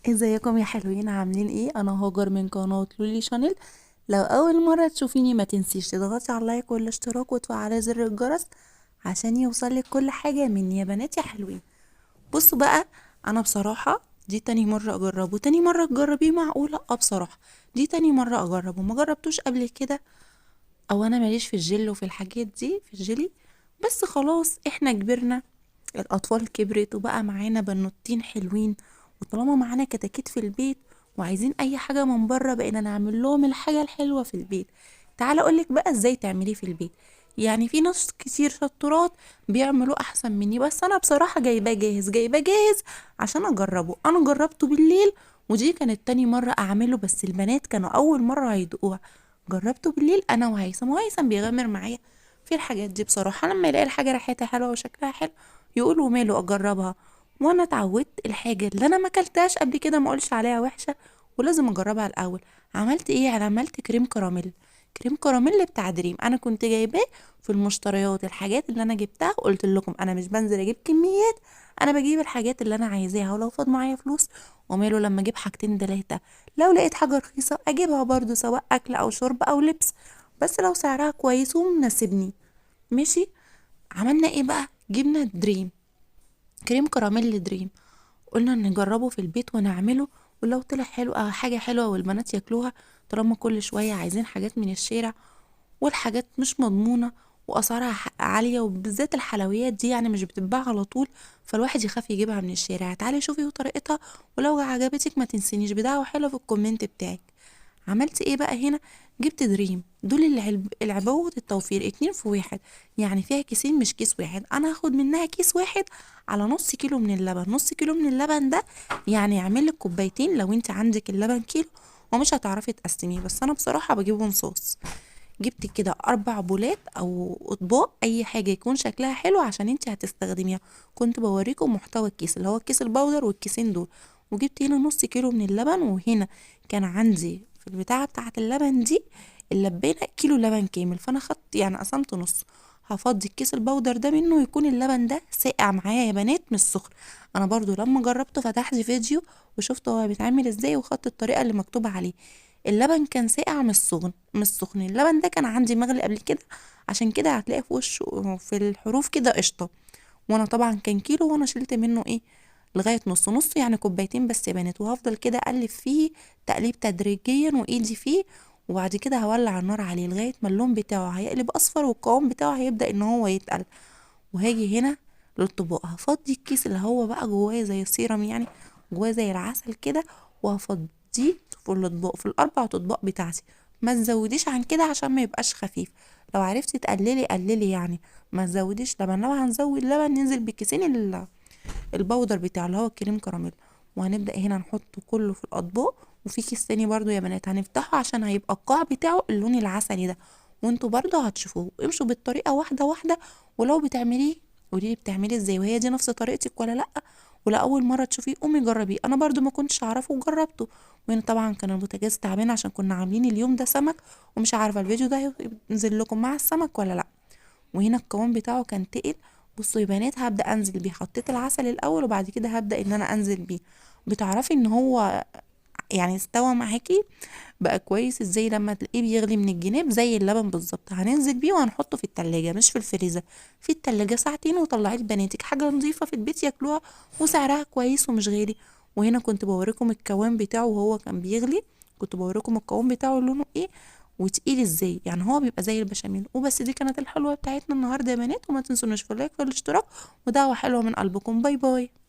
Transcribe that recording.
ازيكم يا حلوين، عاملين ايه؟ انا هاجر من قناة لولي شانيل. لو اول مرة تشوفيني ما تنسيش تضغطي على ال like والاشتراك وتفعلي زر الجرس عشان يوصلك كل حاجة مني يا بنات يا حلوين. بصوا بقى، انا بصراحة دي تاني مرة اجربه. تاني مرة تجربيه؟ معقولة؟ بصراحة دي تاني مرة اجربه، ما جربتوش قبل كده، او انا ماليش في الجل وفي الحاجات دي، في الجيلي، بس خلاص احنا كبرنا، الاطفال كبرت وبقى معانا بنوتين حلوين، وطالما معانا كتاكيت في البيت وعايزين اي حاجة من بره بقينا نعمل لهم الحاجة الحلوة في البيت. تعالى اقولك بقى ازاي تعمليه في البيت. في ناس كتير شطورات بيعملوه احسن مني، بس انا بصراحة جايباه جاهز، جايباه جاهز عشان اجربه. انا جربته بالليل ودي كانت تاني مرة اعمله، بس البنات كانوا اول مرة هيدوقوها. جربته بالليل انا وهيثم، وهيثم بيغامر معايا في الحاجات دي بصراحة، لما يلاقي الحاجة ريحتها حلوة وشكلها حلو يقولوا ماله اجربها. وانا اتعودت الحاجة اللي انا ما اكلتهاش قبل كده ما اقولش عليها وحشة، ولازم اجربها الاول. عملت ايه؟ انا عملت كريم كراميل، كريم كراميل بتاع دريم، انا كنت جايباه في المشتريات، الحاجات اللي انا جبتها قلت لكم انا مش بنزل اجيب كميات، انا بجيب الحاجات اللي انا عايزاها، ولو فاض معايا فلوس وماله لما اجيب حاجتين تلاتة، لو لقيت حاجة رخيصة اجيبها برضو، سواء اكل او شرب او لبس، بس لو سعرها كويس ومناسبني. ماشي. عملنا ايه بقى؟ جبنا دريم، كريم كراميل دريم، قلنا نجربه في البيت ونعمله، ولو طلع حلو او حاجة حلوة والبنات ياكلوها، طالما كل شوية عايزين حاجات من الشارع والحاجات مش مضمونة واسعارها عالية، وبالذات الحلويات دي مش بتتباع على طول، فالواحد يخاف يجيبها من الشارع. تعالي شوفي طريقتها، ولو عجبتك ما تنسينيش بدعوة حلوة في ال comment بتاعك. عملت ايه بقى هنا؟ جبت دريم دول العبوة التوفير 2 في 1، يعني فيها كيسين مش كيس واحد. انا هاخد منها كيس واحد على نص كيلو من اللبن. نص كيلو من اللبن ده يعني يعمل لك كوبايتين لو انت عندك اللبن كيلو ومش هتعرفي تقسميه، بس انا بصراحة بجيبه نصاص. جبت كده 4 بولات او اطباق، اي حاجة يكون شكلها حلو عشان انت هتستخدميها. كنت بوريكم محتوى الكيس اللي هو الكيس البودر والكيسين دول. وجبت هنا نص كيلو من اللبن، وهنا كان عندي في البتاعة بتاعة اللبن دي اللبانة كيلو لبن كامل، فانا خدت قسمت نص. هفضي الكيس البودر ده منه ويكون اللبن ده ساقع معايا يا بنات مش سخن. انا برضو لما جربته فتحت فيديو وشفت هو بيتعمل ازاي وخدت الطريقة اللي مكتوبة عليه. اللبن كان ساقع مش سخن، مش سخن. اللبن ده كان عندي مغلي قبل كده، عشان كده هتلاقي في وشه في الحروف كده قشطة. وانا طبعا كان كيلو وانا شلت منه ايه لغاية نص نص، يعني كوبايتين بس يا بنات. وهفضل كده اقلب فيه تقليب تدريجيا وايدي فيه، وبعد كده هولع النار عليه لغاية ما اللون بتاعه هيقلب اصفر والقوام بتاعه هيبدأ ان هو يتقل. وهاجي هنا للطباق، هفضي الكيس اللي هو بقى جواه زي السيرم، يعني جواه زي العسل كده، وهفضيه في الاطباق، في الاربع اطباق بتاعتي. ما تزوديش عن كده عشان ما يبقاش خفيف، لو عرفتي تقللي قللي، ما تزوديش لبن. لو هنزود لبن ننزل بالكيسين البودر بتاع اللي هو الكريم كراميل. وهنبدأ هنا نحطه كله في الأطباق. وفي كيس تاني برضو يا بنات هنفتحه عشان هيبقى القاع بتاعه اللون العسلي ده، وانتوا برضو هتشوفوه. امشوا بالطريقة واحدة واحدة، ولو بتعمليه قوليلي بتعمليه ازاي، وهي دي نفس طريقتك ولا لأ، ولا أول مرة تشوفيه قومي جربيه. أنا برضو ما كنتش أعرفه وجربته. وهنا طبعا كان البوتاجاز تعبان عشان كنا عاملين اليوم ده سمك، ومش عارفة الفيديو ده هينزل لكم مع السمك ولا لأ. وهنا القوام بتاعه كان تقل. بصوا يا بنات هبدأ أنزل بيه، حطيت العسل الأول وبعد كده هبدأ إن أنا أنزل بيه. بتعرفي إن هو استوى معاكي بقى كويس ازاي؟ لما تلاقيه بيغلي من الجناب زي اللبن بالظبط. هننزل بيه وهنحطه في التلاجة مش في الفريزر، في التلاجة ساعتين، وطلعيه لبناتك حاجة نظيفة في البيت ياكلوها وسعرها كويس ومش غالي. وهنا كنت بوريكم القوام بتاعه وهو كان بيغلي، كنت بوريكم القوام بتاعه لونه ايه وتقيل ازاي، هو بيبقى زي البشاميل. وبس دي كانت الحلوة بتاعتنا النهارده يا بنات، وما تنسوناش في ال like والاشتراك، ودعوة حلوة من قلبكم. bye bye.